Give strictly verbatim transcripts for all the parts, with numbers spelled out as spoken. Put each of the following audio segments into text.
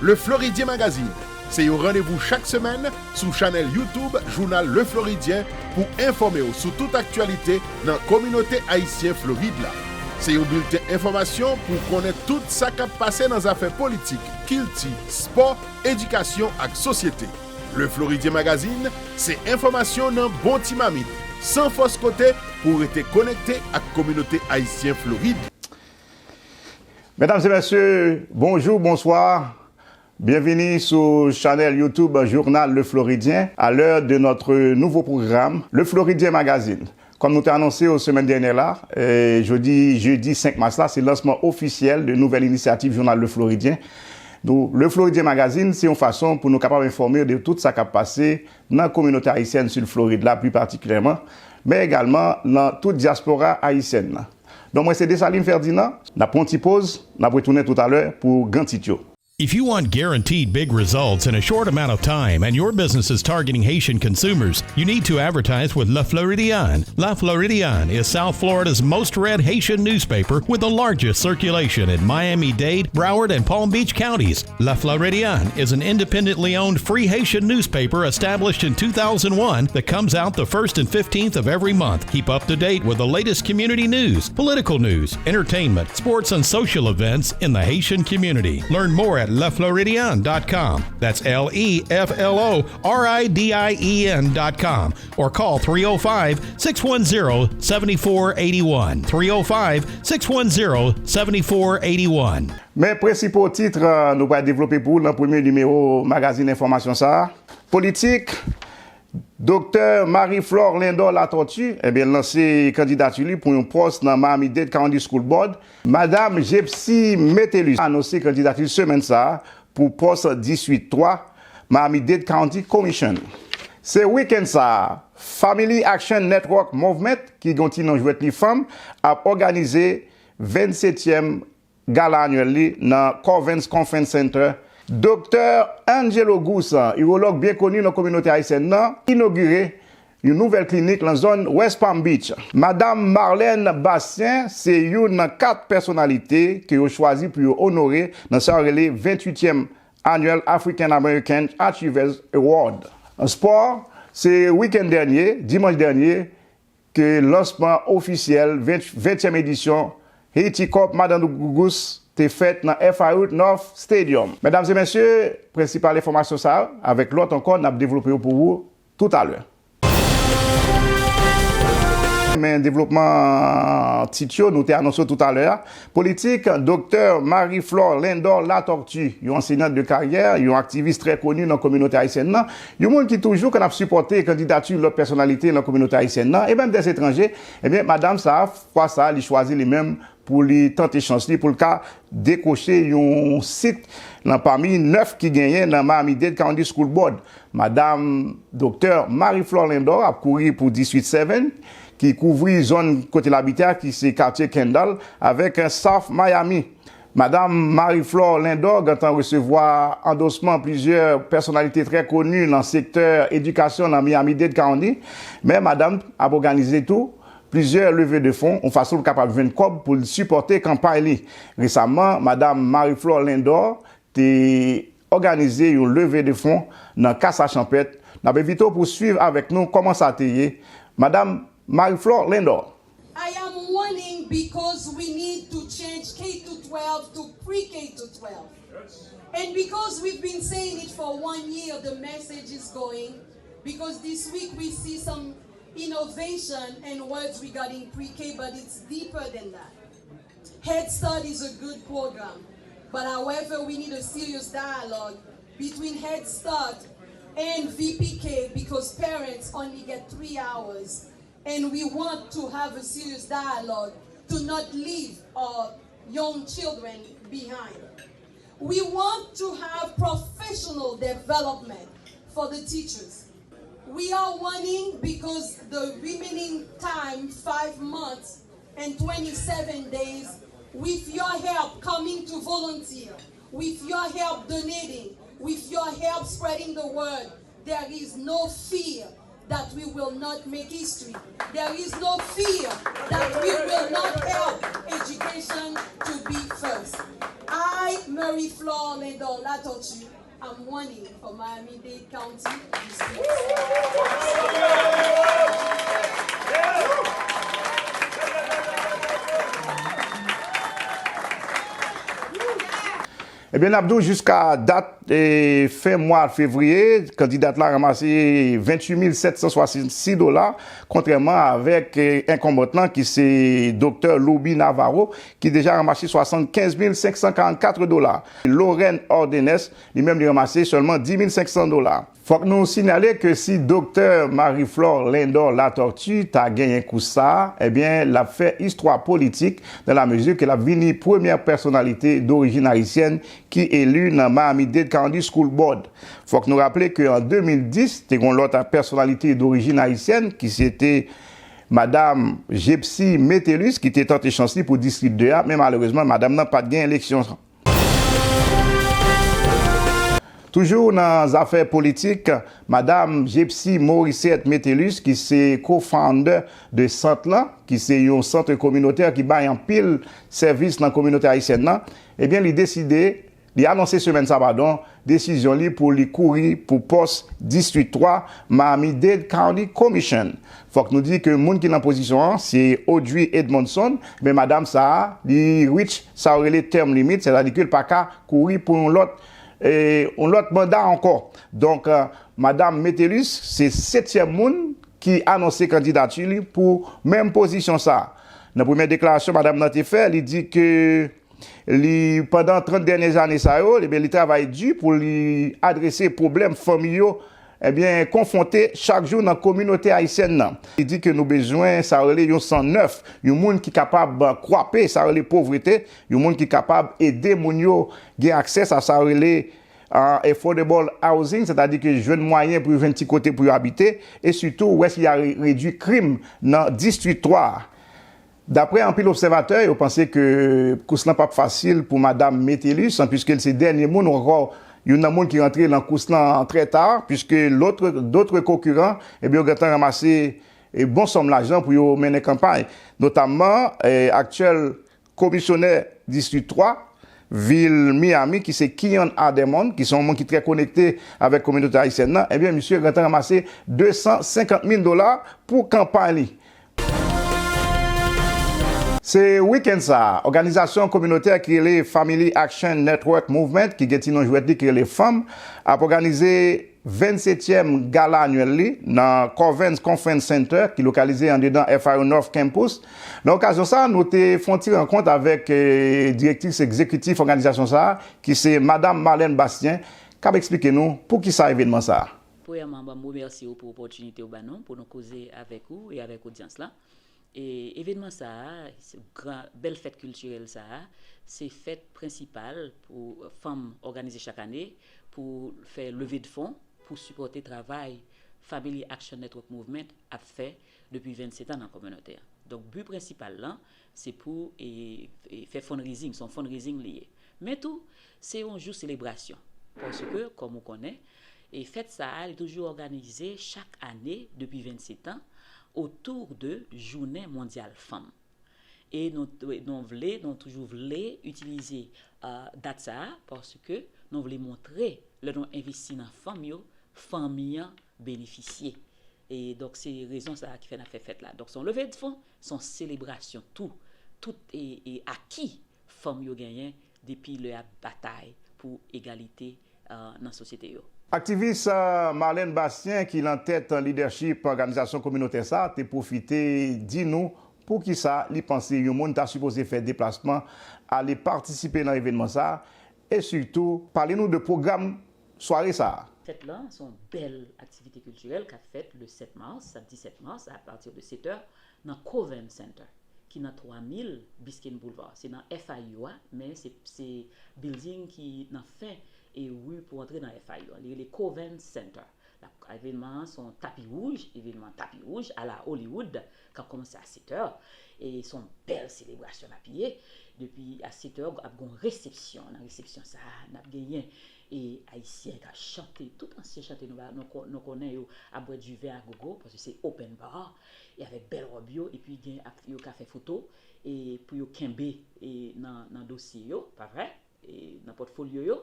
Le Floridien Magazine, se yon randevou chak semèn sou chanèl YouTube Jounal Le Floridien pou enfòme w sou tout aktyalite nan kominote ayisyen Florid la. Se yon bilten enfòmasyon pou w konnen tout sa k ap pase nan zafè politik, kilti, spò, edikasyon ak sosyete. Le Floridien Magazine, se enfòmasyon nan bon ti mamit, san fòs kote, pou w rete konekte ak kominote ayisyen Florid. Mesdames et messieurs, bonjour, bonsoir. Bienvenue sur chanèl YouTube Journal Le Floridien, à l'heure de notre nouveau programme, Le Floridien Magazine. Kòm nou te anonse yo semèn dènyè la, eh, jodi, jedi senk mas la, se lansman ofisyèl de nouvèl inisyativ Jounal Le Floridien. Nou, Le Floridien Magazine, se yon fason pou nou kapab enfòme de tout sa k ap pase nan kominote ayisyèn Sid Florid la, pli patikilyèman, men egalman nan tout dyaspora ayisyèn nan. Donk, mwen se Desalin Ferdinand. N ap pran yon ti poz, n ap retounen toutalè pou gran tit yo. If you want guaranteed big results in a short amount of time and your business is targeting Haitian consumers, you need to advertise with Le Floridian. Le Floridian is South Florida's most read Haitian newspaper with the largest circulation in Miami-Dade, Broward, and Palm Beach counties. Le Floridian is an independently owned free Haitian newspaper established in two thousand one that comes out the first and fifteenth of every month. Keep up to date with the latest community news, political news, entertainment, sports, and social events in the Haitian community. Learn more at le floridian dot com. That's L E F L O R I D I E N dot com. Or call three oh five, six one zero, seven four eighty-one. Three oh five, six one zero, seven four eighty-one. Men prensipal tit, euh, nou pral devlope pou ou nan premye nimewo magazin enfòmasyon sa a. Politik, Doktè Marie Flore Lindor Latortue, ebyen, lanse kandidati li pou yon pòs nan Miami-Dade County School Board. Madam Gypsy Metellus anonse kandidati semèn sa a pou pòs district twa Miami-Dade County Commission. Se wikenn sa a, Family Action Network Movement, ki gen yon ti non jwèt li fanm, ap òganize vennsetyèm gala anyèl li nan Covens Conference Center. Doktè Angelo Gousse, iwològ byen koni nan kominote ayisyèn nan, inogire yon nouvèl klinik nan zòn West Palm Beach. Madam Marlène Bastien se youn nan kat pèsonalite ke yo chwazi pou yo onore nan sa yo rele venntuityèm Annual African American Achievers Award. Spò, se wikenn dènye, dimanch dènye, ke lansman ofisyèl ven, ventyèm edisyon Haiti Cup Madame Gousse te fèt nan F I U North Stadium. Medam e mesye, prensipal enfòmasyon sa yo, avèk lòt ankò, n ap devlope yo pou ou toutalè. Men devlopman tit yo, nou te anonse yo toutalè a. Politik, Doktè Marie Flore Lindor Latortue, yon ansenyant de karyè, yon aktivis trè koni nan kominote ayisyèn nan, yon moun ki toujou konn ap sipòte kandidati lòt pèsonalite nan kominote ayisyèn nan, e menm dèzetranje, ebyen, madanm sa a, fwa sa a, li chwazi li menm pou li tante chans li, pou l ka dekwoche yon sit nan pami nèf ki genyen nan Miami-Dade County School Board. Madam Doktè Marie Flore Lindor ap kouri pou District seven, ki kouvri zòn kote l abite a, ki se katye Kendall, avèk South Miami. Madam Marie Flore Lindor gentan resevwa andosman plizyè pèsonalite trè koni nan sektè edikasyon nan Miami-Dade County, men madanm ap òganize tou plizyè leve de fon, yon fason pou kapab jwenn kòb pou l sipòte kanpay li. Resaman, Madam Marie Flore Lindor te òganize yon leve de fon nan Kasa Chanpèt. N ap envite w pou w swiv avèk nou kòman sa te ye. Madam Marie Flore Lindor. I am warning because we need to change K to twelve to pre-K to twelve. And because we've been saying it for one year, the message is going. Because this week we see some innovation and words regarding pre-K, but it's deeper than that. Head Start is a good program, but however, we need a serious dialogue between Head Start and V P K because parents only get three hours, and we want to have a serious dialogue to not leave our young children behind. We want to have professional development for the teachers. We are warning because the remaining time, five months and twenty-seven days, with your help coming to volunteer, with your help donating, with your help spreading the word, there is no fear That we will not make history. There is no fear that we will not help education to be first. I, Marie Flore Lindor Latortue, I'm running for Miami-Dade County this week. Ebyen, n ap di w jiska dat e, fen mwa fevriye, kandida la ranmase venntuit mil sèt san swasannsis dola, kontrèman avèk e, enkonbant lan ki se Doktè Louby Navarro, ki deja ranmase swasannkenz mil senk san karannkat dola. Lorraine Ordenes, li menm, li ranmase sèlman dis mil senk san dola. Fòk nou sinyale ke si Doktè Marie Flore Lindor Latortue ta genyen kous sa a, ebyen, l ap fè istwa politik dans la mesure ke l ap vini premyè pèsonalite dorijin ayisyèn ki eli nan Miami-Dade County School Board. Fòk nou raple ke an de mil dis, te gen yon lòt pèsonalite dorijin ayisyèn ki se te Madanm Gepsy Metellus ki te tante chans li pou distri de a, men malerezman, madanm nan pa t gen eleksyon. Toujou nan zafè politik, Madanm Gepsy Morissette Metellus, ki se co-founder de sant lan, ki se yon sant kominotè ki bay anpil sèvis nan kominote ayisyèn nan, ebyen, li deside, li anonse semèn sa, padon, desizyon li pou li kouri pou pòs District twa Miami-Dade County Commission. Fòk nou di ke moun ki nan pozisyon an, se Audrey Edmondson, men madanm sa a, li reach sa yo rele term limit, sètadi ke l pa ka kouri pou yon lòt, e, yon lòt manda ankò. Donk, e, Madanm Metellus, se setyèm moun ki anonse kandidati li pou menm pozisyon sa a. Nan premyè deklarasyon madanm nan te fè, li di ke li, pandan trant dènye ane sa yo, ebyen, li travay di pou li adrese pwoblèm fanmi yo, ebyen, konfwonte chak jou nan kominote ayisyèn nan. Li di ke nou bezwen sa rele yon san nèf, yon moun ki kapab kwape sa rele povrete, yon moun ki kapab ede moun yo gen aksè a sa rele, a, affordable housing, sètadi ke jwenn mwayen pou yo jwenn ti kote pou yo abite, e sitou wè si y a re-, redui krim nan District twa a. Daprè anpil obsèvatè, yo panse ke kous lan p ap fasil pou Madanm Metellus, an, puiske l se dènye moun, ou ankò youn nan moun ki rantre nan kous lan trè ta, puiske lòt, dòt konkouran, ebyen, yo gentan ranmase, e, bon sòm lajan pou yo mennen kanpay. Notamman, e, aktyèl komisyonè Distri twa, vil Miami, ki se Keon Adamond, ki se yon moun ki trè konekte avèk kominote ayisyèn nan, ebyen, misye gentan ranmase de san senkant mil dola pou kanpay li. Se wikenn sa a, òganizasyon kominotè ki rele Family Action Network Movement, ki gen ti non jwèt li ki rele FAM, ap òganize vennsetyèm gala anyèl li nan Covens Conference Center, ki lokalize andedan F I U North Campus. Nan okazyon sa a, nou te fè yon ti rankont avèk, eh, direktris egzekitif òganizasyon sa a, ki se Madanm Marlène Bastien, k ap eksplike nou poukisa evènman sa a. Premyèman, ban m remèsye w pou opòtinite w ban nou pou nou koze avèk ou e avèk odyans lan. E evènman sa a, se gran, bèl fèt kiltirèl sa a, se fèt prensipal pou fanm òganize chak ane pou fè leve de fon pou sipòte travay Family Action Network Movement ap fè depi vennsetan nan kominote a. Donk, bi prensipal lan, se pou, e, e, fè fundraising, se yon fundraising li ye. Men tou, se yon jou selebrasyon. Paske, kòm ou konnen, e fèt sa a, li toujou òganize chak ane depi vennsetan, otou de Jounen Mondyal Fanm. E nou, nou vle, nou toujou vle itilize, a, dat sa a, paske nou vle montre, lè nou envesti nan fanm yo, fanmi an benefisye. E donk, se rezon sa a ki fè n ap fè fèt la. Donk, se yon leve de fon, se yon selebrasyon tou, tout, e, e aki fanm yo genyen depi lè y ap batay pou egalite, a, nan sosyete yo. Aktivis, a, Marlène Bastien, ki lan tèt lidèchip òganizasyon kominotè sa a, te pwofite di nou poukisa li panse yon moun ta sipoze fè deplasman ale patisipe nan evènman sa a, e sitou pale nou de pwogram sware sa a. Fèt lan, se yon bèl aktivite kiltirèl k ap fèt le sèt mas, samdi sèt mas, apati de sèt è, nan Coven Center, ki nan twa mil Biscayne Boulevard. Se nan F I U a, men se, se building ki nan fen e ri pou antre nan F I U a. Li rele Coven Center. L ap, evènman an se yon tapi wouj, evènman tapi wouj ala Hollywood, k ap kòmanse a sèt è. E se yon bèl selebrasyon l ap ye. Depi a sèt è, ap gen yon resepsyon. Nan resepsyon sa a, n ap genyen e Ayisyen k ap chante, tout ansyen chante nou, ba- nou, ko- nou konnen yo, ap bwè diven a gogo, paske se open bar, e avèk bèl wòb yo, epi gen ap- yo ka fè foto, e pou yo kenbe e nan, nan dosye yo, pa vre? E nan pòtfolyo yo.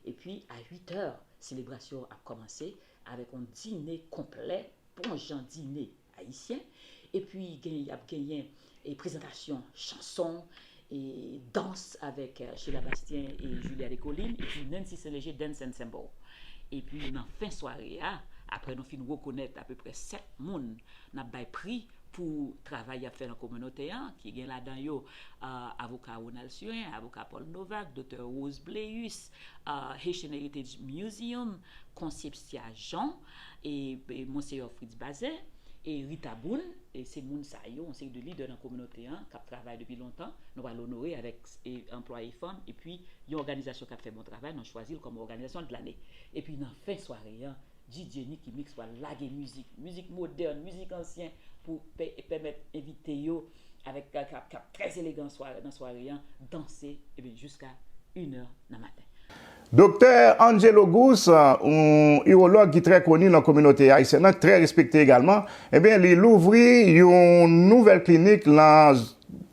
Epi a uit è, selebrasyon ap kòmanse avèk yon dine konplè, bon jan dine ayisyen. Epi gen, y ap genyen e prezantasyon chanson, e dans avèk eh, Sheila Bastien e Julia Descollines, epi Nancy Saint-Léger Dance Ensemble. Epi nan fen sware a, apre nou fin rekonèt apeprè sèt moun n ap bay pri pou travay y ap fè nan kominote an, ki gen ladan yo ah, avoka Ronald Surin, avoka Paul Novak, doktè Rose Bleus, ah, Haitian Heritage Museum, Concepcia Jean, e, e Monseyè Fritz Bazin, e Rita Boone, e se moun sa yo, yon seri de lidè nan kominote an, k ap travay depi lontan, nou pral onore avèk e, anplwaye fanm, epi yon òganizasyon k ap fè bon travay, nou chwazi l kòm òganizasyon de lane. Epi nan fen sware an, D J Nicky Mix pral lage mizik, mizik modèn, mizik ansyen, pou pè- pèmèt envite yo avèk k ap, k ap trè elegan sware, nan sware an, danse, ebyen, jiska inè nan maten. Doktè Angelo Gousse, yon iwològ ki trè koni nan kominote ayisyèn nan, trè respekte egalman, ebyen, li louvri yon nouvèl klinik nan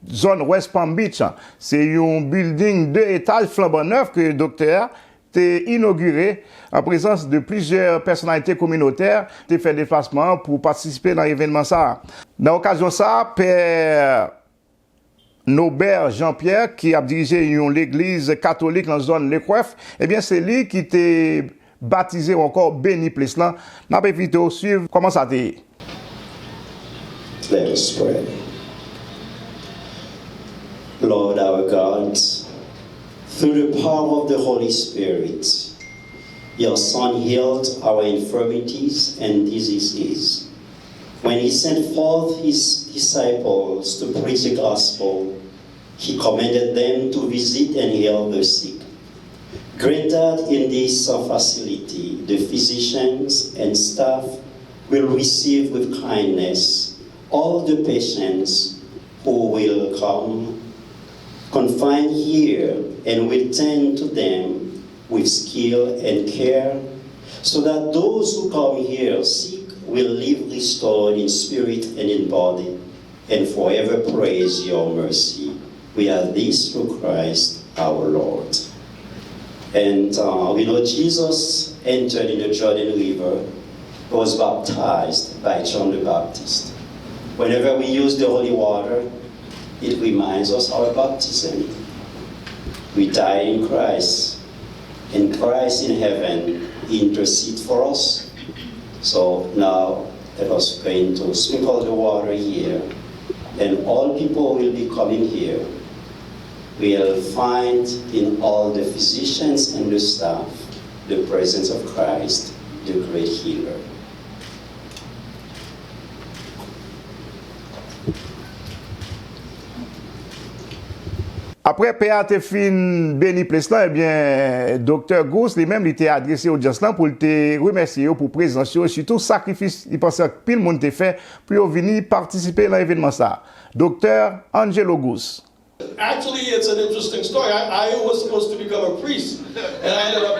zòn West Palm Beach. Se yon bilding de etaj flanban nèf ke doktè a te inogire an prezans de plizyè pèsonalite kominotè te fè deplasman an pou patisipe nan evènman sa a. Nan okazyon sa a, pè Nobert Jean-Pierre, ki ap dirije yon legliz katolik nan zòn Lekwèf, ebyen, se li ki te batize ou ankò beni plis lan. N ap envite w swiv kòman sa te ye. Let us pray. Lord our God, through the power of the Holy Spirit, your Son healed our infirmities and diseases. When he sent forth his disciples to preach the gospel, he commanded them to visit and heal the sick. Grant that in this facility the physicians and staff will receive with kindness all the patients who will come, confined here, and will tend to them with skill and care, so that those who come here sick will leave restored in spirit and in body, and forever praise your mercy. We ask this through Christ our Lord. And uh, we know Jesus entered in the Jordan River, was baptized by John the Baptist. Whenever we use the holy water, it reminds us our baptism. We die in Christ, and Christ in heaven intercede for us. So now let us begin to sprinkle the water here, and all people will be coming here. Will find in all the physicians and the staff the presence of Christ, the great healer. Apre pè a te fin beni plis lan, ebyen, Doktè Gousse li menm li te adrese odyans lan pou l te remèsye yo pou prezans yo e sitou sakrifis li panse anpil moun te fè pou yo vini patisipe nan evènman sa a. Doktè Angelo Gousse. Actually, it's an interesting story. I, I was supposed to become a priest, and I ended up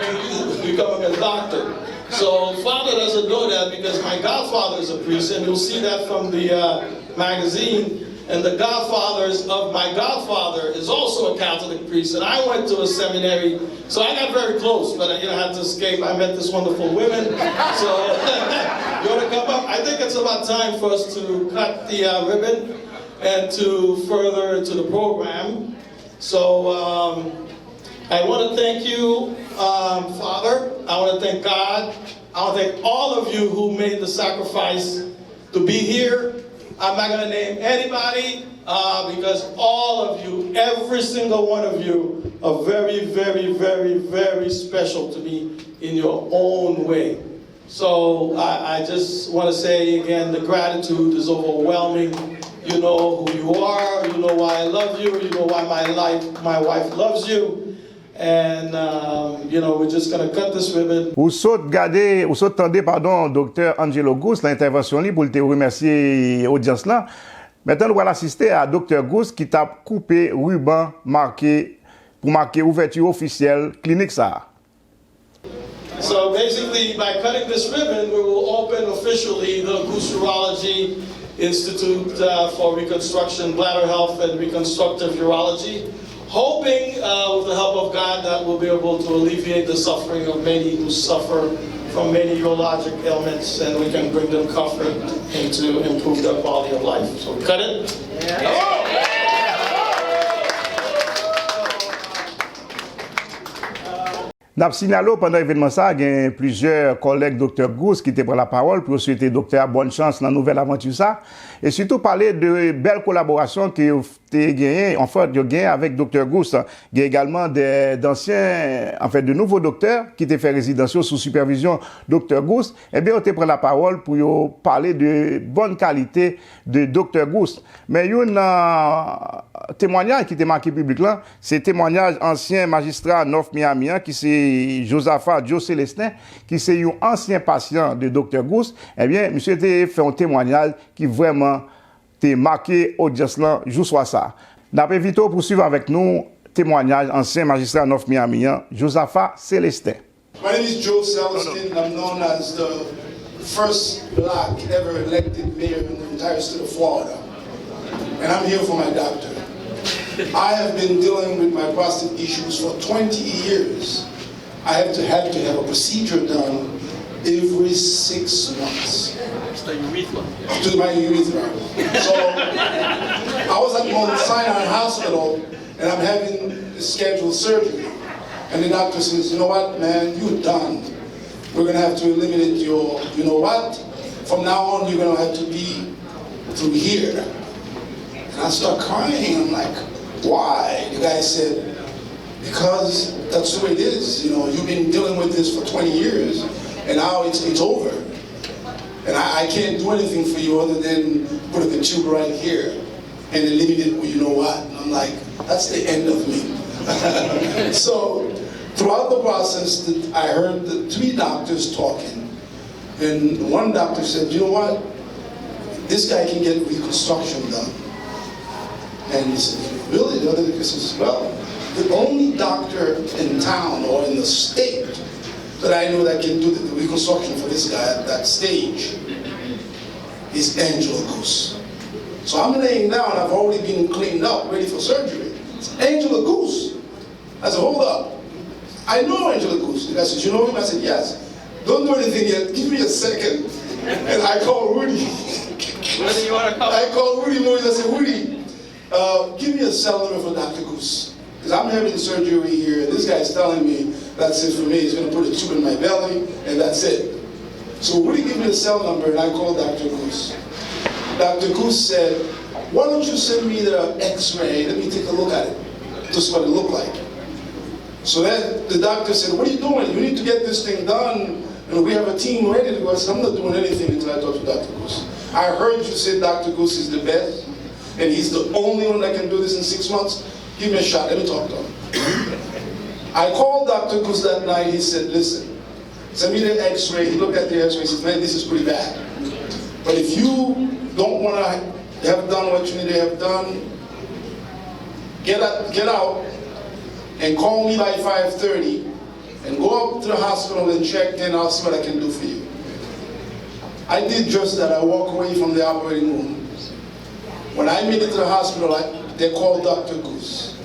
becoming a doctor. So, father doesn't know that because my godfather is a priest, and you'll see that from the uh, magazine. And the godfathers of my godfather is also a Catholic priest, and I went to a seminary, so I got very close, but you know, I had to escape. I met this wonderful woman, so you want to come up? I think it's about time for us to cut the uh, ribbon and to further into the program. So um, I want to thank you, um, Father. I want to thank God. I want to thank all of you who made the sacrifice to be here. I'm not going to name anybody uh, because all of you, every single one of you, are very, very, very, very special to me in your own way. So I, I just want to say again, the gratitude is overwhelming. You know who you are. You know why I love you. You know why my life, my wife loves you. And um, you know, we're just gonna cut this ribbon. Ou sot gade, ou sot tande, padon, Doktè Angelo Gousse nan entèvansyon li pou l te remèsye odyans lan. Mentnan nou pral asiste a Doktè Gous ki t ap koupe riban make pou make ouvèti ofisyèl klinik sa a. So basically, by cutting this ribbon, we will open officially the Goose Urology Institute uh, for Reconstruction, Bladder Health, and Reconstructive Urology, hoping uh, with the help of God that we'll be able to alleviate the suffering of many who suffer from many urologic ailments, and we can bring them comfort and to improve their quality of life. So we cut it. N ap sinyale w, pandan evènman sa a, gen plizyè kòlèg Doktè Gous ki te pran lapawòl pou yo swete Doktè a bòn chans nan nouvèl avanti sa, e sitou pale de bèl kolaborasyon ke yo te genyen, anfen, yo genyen avèk Doktè Gous. Gen egalman de, dansyen, anfen, de nouvo doktè ki te fè rezidans yo sou sipèvizyon Doktè Gous. Ebyen, yo te pran lapawòl pou yo pale de bòn kalite de Doktè Gous. Men youn nan temwanyaj ki te make piblik lan, se temwanyaj ansyen majistra North Miami an, ki se Josaphat Joe Celestin, ki se yon ansyen pasyan de Doktè Gous. Ebyen, misye te fè yon temwanyaj ki vrèman te make odyans lan jou swa sa. N ap envite w pou swiv avèk nou temwanyaj ansyen majistra North Miami an, Josaphat Celestin. My name is Joe Celestin, and I'm known as the first black ever elected mayor in the entire state of Florida. And I'm here for my doctor. I have been dealing with my prostate issues for twenty years. I have to have to have a procedure done every six months. To my urethra. So I was at Mount Sinai Hospital and I'm having to schedule surgery. And the doctor says, you know what, man, you're done. We're going to have to eliminate your, you know what? From now on, you're going to have to be through here. And I start crying. I'm like, why? The guy said, because that's the way it is. You know, you've been dealing with this for twenty years, and now it's, it's over. And I, I can't do anything for you other than put the tube right here and eliminate, you know what? And I'm like, that's the end of me. So throughout the process, I heard the three doctors talking. And one doctor said, you know what? This guy can get reconstruction done. And he said, really? The other guy says, well, the only doctor in town or in the state that I know that can do the reconstruction for this guy at that stage is Angela Goose. So I'm laying down, I've already been cleaned up, ready for surgery. It's Angela Goose. I said, hold up. I know Angela Goose. The guy said, you know him? I said, yes. Don't do anything yet. Give me a second. And I call Rudy. Whether you want to come. I call Rudy Moise. I said, Rudy, uh, give me a cell number for Doctor Goose. Because I'm having surgery here. And this guy is telling me that's it for me. He's going to put a tube in my belly, and that's it. So Rudy gave me the cell number, and I called Doctor Goose. Doctor Goose said, why don't you send me the x-ray? Let me take a look at it to see what it looked like. So then the doctor said, what are you doing? You need to get this thing done. And we have a team ready to go. I said, I'm not doing anything until I talk to Doctor Goose. I heard you said Doctor Goose is the best, and he's the only one that can do this in six months. Give me a shot. Let me talk to him. I called Doctor Goose that night. He said, listen, send me the x-ray. He looked at the x-ray. He said, man, this is pretty bad. But if you don't want to have done what you need to have done, get out, get out and call me by five thirty and go up to the hospital and check, then I'll see what I can do for you. I did just that. I walked away from the operating room. When I made it to the hospital, I, they called Doctor Goose.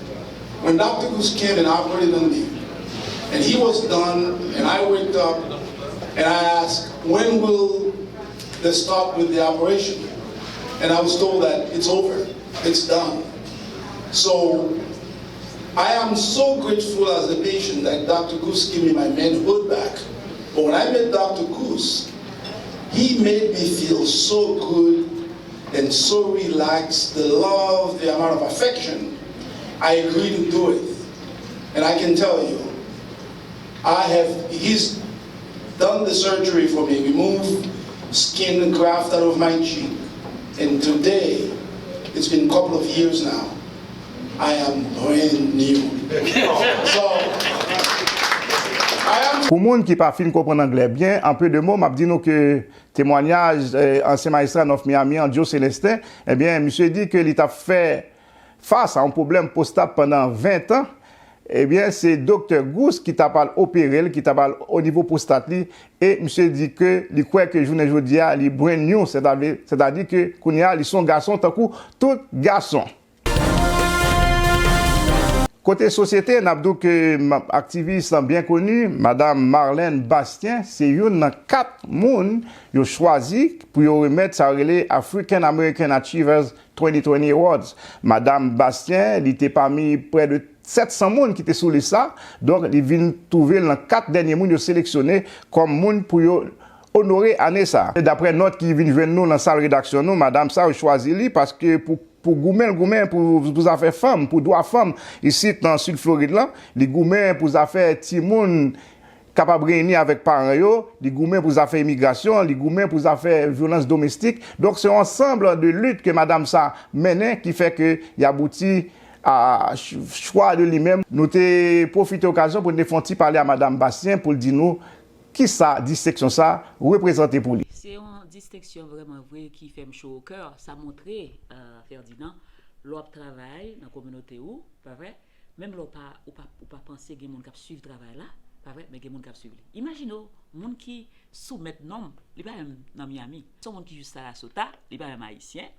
When Doctor Goose came and operated on me, and he was done, and I went up and I asked, when will they stop with the operation? And I was told that it's over, it's done. So I am so grateful as a patient that Doctor Goose gave me my manhood back. But when I met Doctor Goose, he made me feel so good and so relaxed, the love, the amount of affection, I agreed to do it. And I can tell you, I have, he's done the surgery for me, removed skin graft out of my cheek. And today, it's been a couple of years now, I am brand new. So, I am Pou moun ki pa fin konprann anglè byen, an pe de mo, m ap di nou ke temwanyaj, eh, ansyen majistra North Miami an, Joe Celestin, ebyen, misye di ke li t ap fè fas a yon pwoblèm pwostat pandan ven tan, ebyen, se doktè Gous ki t ap al opere l, ki t ap al o nivo pwostat li, e misye di ke li kwè ke jounen jodi a, li brand new, sètadi, sètadi ke kounye a, li se yon gason tankou tout gason. Kote sosyete, n ap di w ke m-, aktivis byen koni, Madam Marlène Bastien, se youn nan kat moun yo chwazi pou yo remèt sa yo rele African American Achievers twenty twenty Awards. Madam Bastien, li te pami prè de sèt san moun ki te sou lis sa. Donk, li vin twouve l nan kat dènye moun yo seleksyone kòm moun pou yo onore ane sa. E daprè nòt ki vin jwenn nou nan sal redaksyon nou, madam sa, yo chwazi li paske pou, pou goumen l goumen pou, pou zafè fanm, pou dwa fanm, isit nan Sid Florid lan, li goumen pou zafè timoun kapab reyini avèk paran yo, li goumen pou zafè imigrasyon, li goumen pou zafè vyolans domestik. Donk, se yon ansanm de lit ke madam sa mennen ki fè ke y abouti a ch-, chwa de li menm. Nou te pwofite okazyon pou n te fè yon ti pale a madam Bastien pou l di nou kisa distenksyon sa reprezante pou li. Se yon distenksyon vrèman vre ki fè m cho o kè. Sa montre, euh, Ferdinand, lè w ap travay nan kominote ou, pa vre? Menm lè w pa, ou pa, ou pa panse gen moun k ap swiv travay la, pa vre? Men gen moun k ap swiv li. Imajine w, moun ki soumèt non m, li pa menm nan Miami. Se yon moun ki jis Sarasota, li pa menm ayisyen.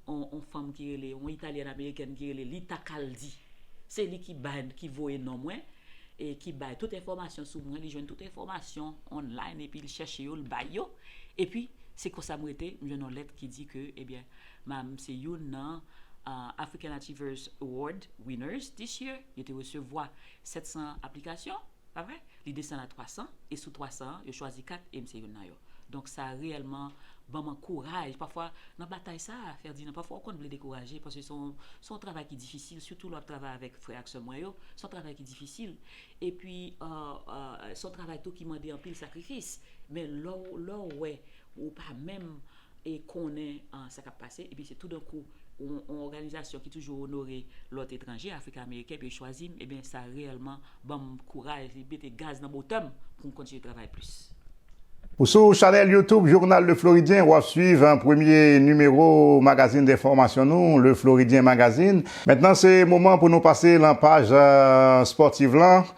On, on fanm ki rele, on italyèn amerikèn ki rele Lita Caldi. Se li ki bay, ki voye non mwen, e ki bay tout enfòmasyon sou mwen. Li jwenn tout enfòmasyon online, epi li chèche yo, li bay yo. Epi, se konsa m rete, m jwenn yon lèt ki di ke, ebyen, m se youn nan, uh, African Achievers Award winners this year. Yo te resevwa sèt san aplikasyon, pa vre? Li desann a twa san, e sou twa san an, yo chwazi kat, e m se youn nan yo. Donk, sa reyèlman ban m kouraj. Pafwa, nan batay sa, Ferdinand, pafwa w konn vle dekouraje, paske se yon, se yon travay ki difisil, sitou lè w ap travay avèk frè ak sè mwen yo, se yon travay ki difisil. Epi, euh, euh, se yon travay tou ki mande anpil sakrifis. Men lè w, lè w wè, ou pa menm e konnen, ah, sa k ap pase, epi se toudenkou yon, yon òganizasyon ki toujou onore lòt etranje, Afriken Ameriken, epi yo chwazi m, ebyen, sa reyèlman ban m kouraj, li mete gaz nan motè m pou m kontinye travay plis. Ou sou chanèl YouTube Journal Le Floridien, w ap swiv, eh, premye nimewo magazin de enfòmasyon nou, Le Floridien Magazine. Mentnan, se moman pou nou pase nan paj, eh, spòtif lan.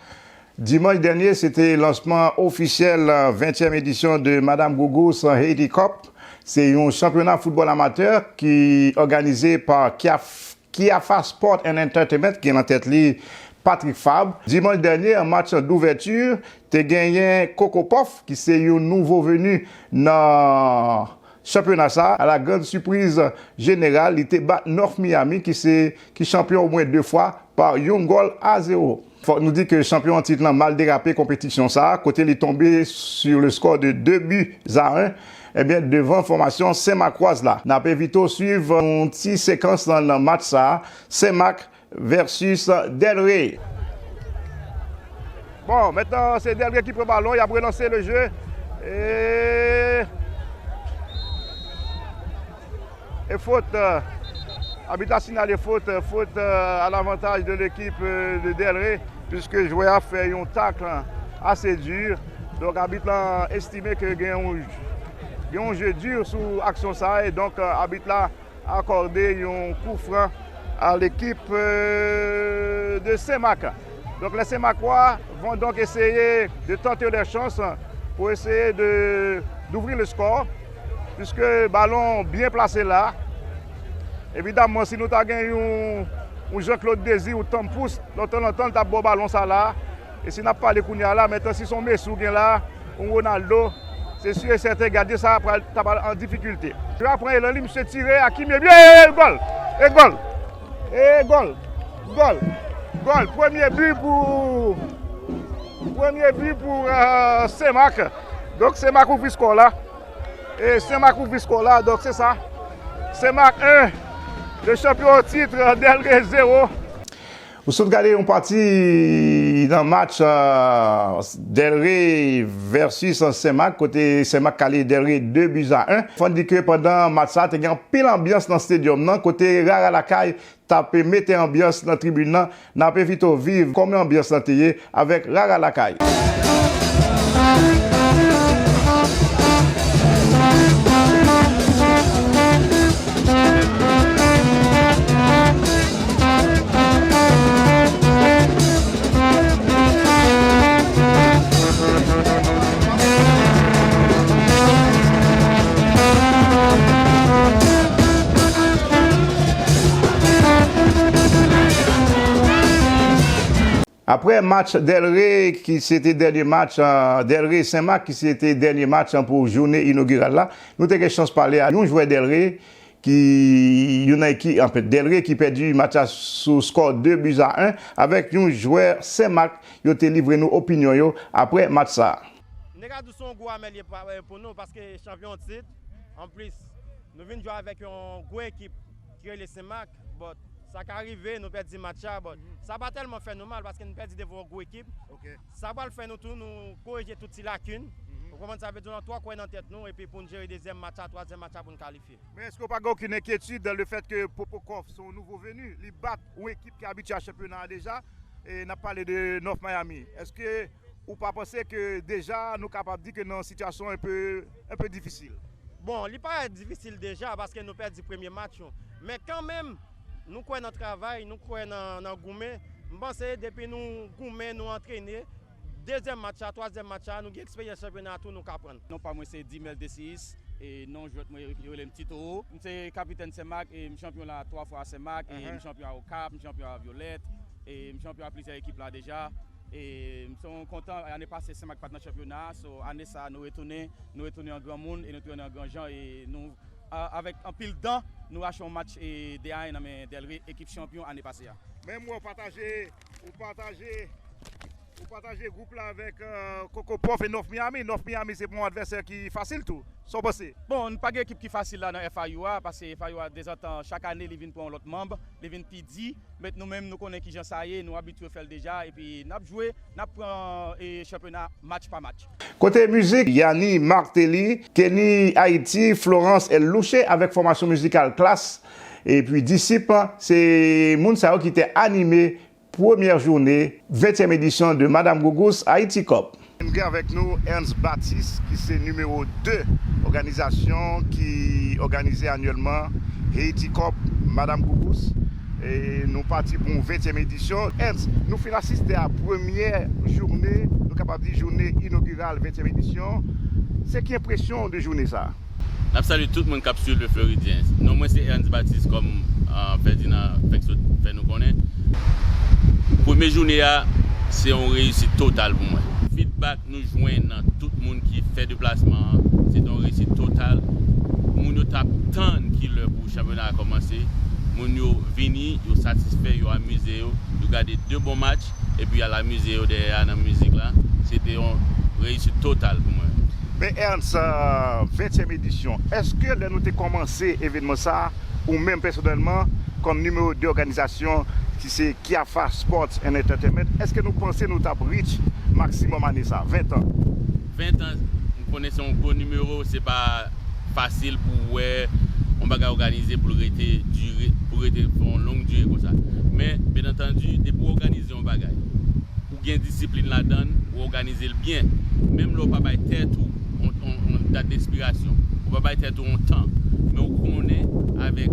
Dimanch dènye, se te lansman ofisyèl, eh, ventyèm edisyon de Madame Gougous Haiti Cup. Se yon chanpyona foutbòl amatè ki òganize pa Kiaf-, Kiafa Sport and Entertainment, ki gen nan tèt li Patrick Fabre. Dimanch dènye, an match douvèti, te genyen Coco Puff, ki se yon nouvo veni nan chanpyona sa. A la grande surprise générale, li te bat North Miami, ki se, ki chanpyon omwen de fwa, pa yon gòl a zewo. Fòk nou di ke chanpyon an tit lan mal derape konpetisyon sa a, kote li tonbe sur le score de deux buts à un, ebyen, devan fòmasyon Senmakwaz la. N ap envite w swiv yon ti sekans nan, nan match sa a, Senmak versus Delray. Bon, mentnan, se Delray ki pran balon, y ap relanse le jeu. E, e fot, euh, abit la sinyale fot, euh, fot, euh, à l'avantage de l'équipe, euh, de Delray, puiske jwè a fè yon tak ase di. Donk, abit la estime ke gen yon, gen yon jeu dur sou aksyon sa a, e donk, euh, abit la akòde yon kou fran à l'équipe, euh, de Senmak. Donc les Senmakois vont donc essayer de tenter leur chance pour essayer de, d'ouvrir le score, puisque ballon bien placé là. Évidemment, si nou ta gen yon, yon Jean-Claude Désir ou Tom Pouce, lontan, lontan, l t ap ba w balon sa la. E si n ap pale kounye a la, mentnan, si se yon Messi w gen la, yon Ronaldo, se si e sèten gadyen sa a pral, ta pral an difikilte. Li pral pran elan li, misye tire, Hakim, e byen, e gòl! E gòl! E gòl! Gòl! Gòl! Premye bi pou, premye bi pou, euh, Senmak. Donk, Senmak ouvri skò la. E Senmak ouvri skò la, donk se sa. Senmak en, le champion en titre, Delray zewo. Ou sot gade yon pati nan match, euh, Delray versus Senmak, kote Senmak kale Delray de buts à un. Fò n di ke pandan match sa, te gen anpil anbyans nan stadium nan, kote Rara Lakay t ap mete anbyans nan tribin nan. N ap envite w viv kòman anbyans lan te ye avèk Rara Lakay. Apre match Delray, ki se te dènye match, euh, Delray Senmak, ki se te dènye match, euh, pou jounen inogiral la, nou te gen chans pale a yon jwè Delray, ki, youn nan eki-, anfèt, Delray ki pèdi match la sou skò de buts à un, avèk yon jwè Senmak, yo te livre nou opinyon yo apre match sa a. Negado se yon gwo amèl ye pa-, pou nou, paske chanpyon tit, anplis, nou vin jwe avèk yon gwo ekip ki rele Senmak, but sa ka rive, nou pèdi match la, but sa pa tèlman fè nou mal, paske nou pèdi devan yon gwo ekip. Ok. Sa pral fè nou tou, nou korije tout ti lakin. Mhm. Ou konprann sa vle di, nou twa kwè nan tèt nou, epi pou n jere dezyèm match la, twazyèm match la pou n kalifye. Men èske w pa gen okenn enkyetid le fèt ke Popokov se yon nouvo veni, li bat yon ekip ki abitye a chanpyona a deja, e n ap pale de North Miami? Èske ou pa panse ke deja nou kapab di ke nan yon sitiyasyon un peu, un peu difisil? Bon, li parèt difisil deja paske nou pèdi premye match yo. Men kanmenm, nou kwè nan travay, nou kwè nan, nan goumen. M panse depi nou goumen, nou antrene, dezyèm match la, twazyèm match la, nou gen eksperyans chanpyona tou, nou ka pran. Non pa mwen se Dimel Decis, e non jwèt mwen yo rele m Ti Towo. M se kapitèn Senmak, e m chanpyon la twa fwa a Senmak, e m chanpyon a Okap, m chanpyon a Vyolèt, e m chanpyon a plizyè ekip la deja. E m son kontan, ane pase Senmak pa t nan chanpyona, so ane sa a nou retounen, nou retounen an granmoun e nou tounen an granjan e nou, a, avèk anpil dan, nou rache yon match e de a en nan men Delray, ekip chanpyon ane pase a. Men m wè w pataje, ou pataje, ou pataje gwoup la avèk, euh, Coco Puff e North Miami. North Miami se pa yon advèsè ki fasil tou. Sa w panse? Bon, n pa gen ekip ki fasil la nan F I U a, paske F I U a dezantan, chak ane, li vin pran yon lòt manm, li vin pi di. Met nou menm, nou konnen kijan sa ye, nou abitye fè l deja, epi n ap jwe, n ap pran, e, chanpyona match pa match. Kote mizik, Yanni Martelly, Kenny Haïti, Florence El Louche avèk fòmasyon mizikal Klass, epi Disip, se moun sa yo ki te anime premyè jounen ventyèm edisyon de Madame Gougousse Haïti Cup. Nou gen avèk nou Ernst Baptiste, ki se nimewo de òganizasyon ki òganize anyèlman Haiti Cup Madame Gougousse. E nou pati pou yon ventyèm edisyon. Ernst, nou fin asiste a premyè jounen, nou kapab di jounen inogiral ventyèm edisyon. Se ki enpresyon w de jounen sa a? N ap salye tout moun k ap swiv Le Floridien. Non mwen se Ernst Baptiste, kòm, ah, Ferdinand fèk sot fè nou konnen. Premye jounen a, se yon reyisit total pou mwen. Feedback nou jwenn nan tout moun ki fè deplasman an, se te yon reyisit total. Moun yo t ap tann ki lè pou chanpyona a kòmanse. Moun yo vini, yo satisfè, yo amize yo, yo gade de bon match, epi y al amize yo dèyè a nan mizik la. Se te yon reyisit total pou mwen. Men Ernst, euh, ventyèm edisyon, èske lè nou te kòmanse evènman sa a, ou menm pèsonèlman, kòm nimewo de òganizasyon ki se Kiafa Sports and Entertainment, èske nou panse nou t ap reach maksimòm ane sa a, ven tan? Ven tan, m konnen se yon gwo nimewo, se pa fasil pou w wè yon bagay òganize pou l rete dire, pou rete fè yon long dire konsa. Men, byen antandi, depi w òganize yon bagay, ou gen disiplin ladan l, ou òganize l byen. Menm lè w pa bay tèt ou yon, yon, yon dat de ekspirasyon, ou pa bay tèt ou yon tan, men ou konnen avèk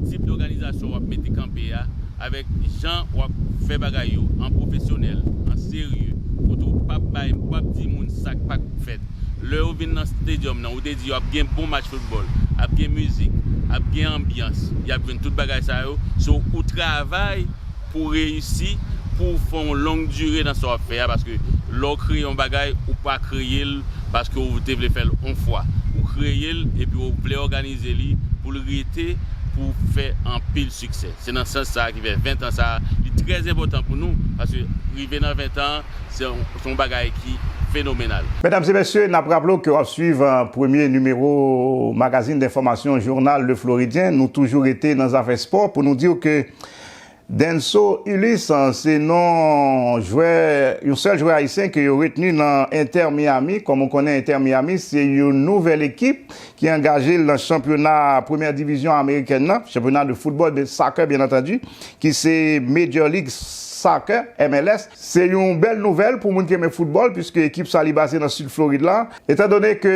tip de òganizasyon w ap mete kanpe a, avèk jan w ap fè bagay yo an pwofesyonèl, an serye, kote w p ap bay, w p ap di moun sa k pa k fèt. Lè yo vin nan stadium nan, ou te di yo ap gen bon match foutbòl, ap gen mizik, ap gen anbyans, y ap jwenn tout bagay sa yo. So, ou travay pou reyisi, pou w fè yon long dire nan sa w ap fè a, paske lè w kreye yon bagay, ou pa kreye l paske w te vle fè l yon fwa. Ou kreye l epi w vle òganize li pou l rete, pou w fè anpil siksè. Se nan sans sa a ki fè ven tan sa a, li trè enpòtan pou nou, paske rive nan ven tan, se yon, se yon bagay ki fenomenal. Medam e mesye, n ap raple w ke w ap swiv, euh, premye nimewo magazin de enfòmasyon, jounal Le Floridien. Nou toujou rete nan zafè spò pou nou di w ke Denso Ulysse, euh, se non jwè, yon sèl jwè ayisyen ke yo retni nan Inter Miami. Kòm ou konnen, Inter Miami, se yon nouvèl ekip ki angaje l nan chanpyona premyè divizyon amerikèn nan, chanpyona de football, de soccer, byen antandi, ki se Major League Soccer, M L S. Se yon bèl nouvèl pou moun ki renmen foutbòl, piske ekip sa li baze nan Sid Florid la. Etandone ke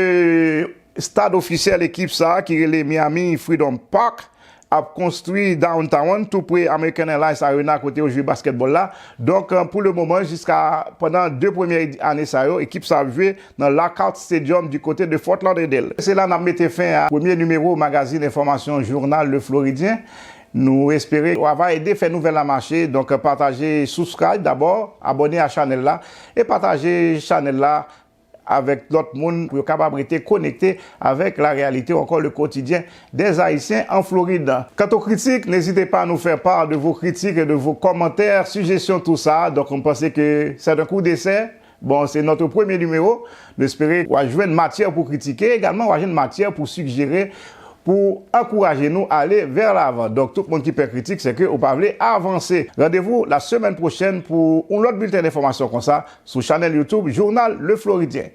stad ofisyèl ekip sa, ki rele Miami Freedom Park, ap konstwi downtown, tou pre American Airlines Arena, kote yo jwe baskètbòl la. Donk, euh, pou le moman, jiska pandan de premyè edi-, ane sa yo, ekip sa ap jwe nan Lockhart Stadium du côté de Fort Lauderdale. Se la n ap mete fen a premye nimewo magazin enfòmasyon jounal Le Floridien. Nou espere w ava ede fè nouvèl la mache. Donk, pataje, subscribe dabò, abòne a chanèl la e pataje chanèl la avèk lòt moun pou yo kapab rete konekte avèk la réalité ou encore le quotidien des Haïtiens en Floride. Quant aux critiques, n'hésitez pas à nous faire part de vos critiques et de vos commentaires, suggestions, tout ça. Donc, on pense que c'est un coup d'essai. Bon, c'est notre premier numéro. Nou espere w a jwenn matyè pou kritike, egalman w a jwenn matyè pou sigjere, pou ankouraje nou ale vè lavan. Donk, tout moun ki pè kritik, se ke ou pa vle avanse. Randevou la semèn pwochèn pou yon lòt bilten enfòmasyon konsa sou chanèl YouTube Jounal Le Floridien.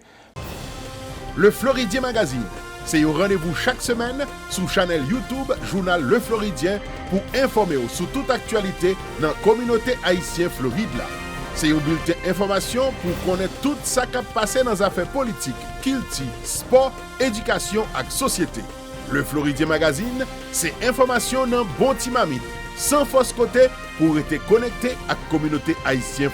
Le Floridien Magazine, se yon randevou chak semèn sou chanèl YouTube Jounal Le Floridien pou enfòme w sou tout aktyalite nan kominote ayisyen Florid la. Se yon bilten enfòmasyon pou w konnen tout sa k ap pase nan zafè politik, kilti, spò, edikasyon ak sosyete. Le Floridien Magazine, se enfòmasyon nan bon ti mamit, san fòs kote, pou w rete konekte ak kominote ayisyen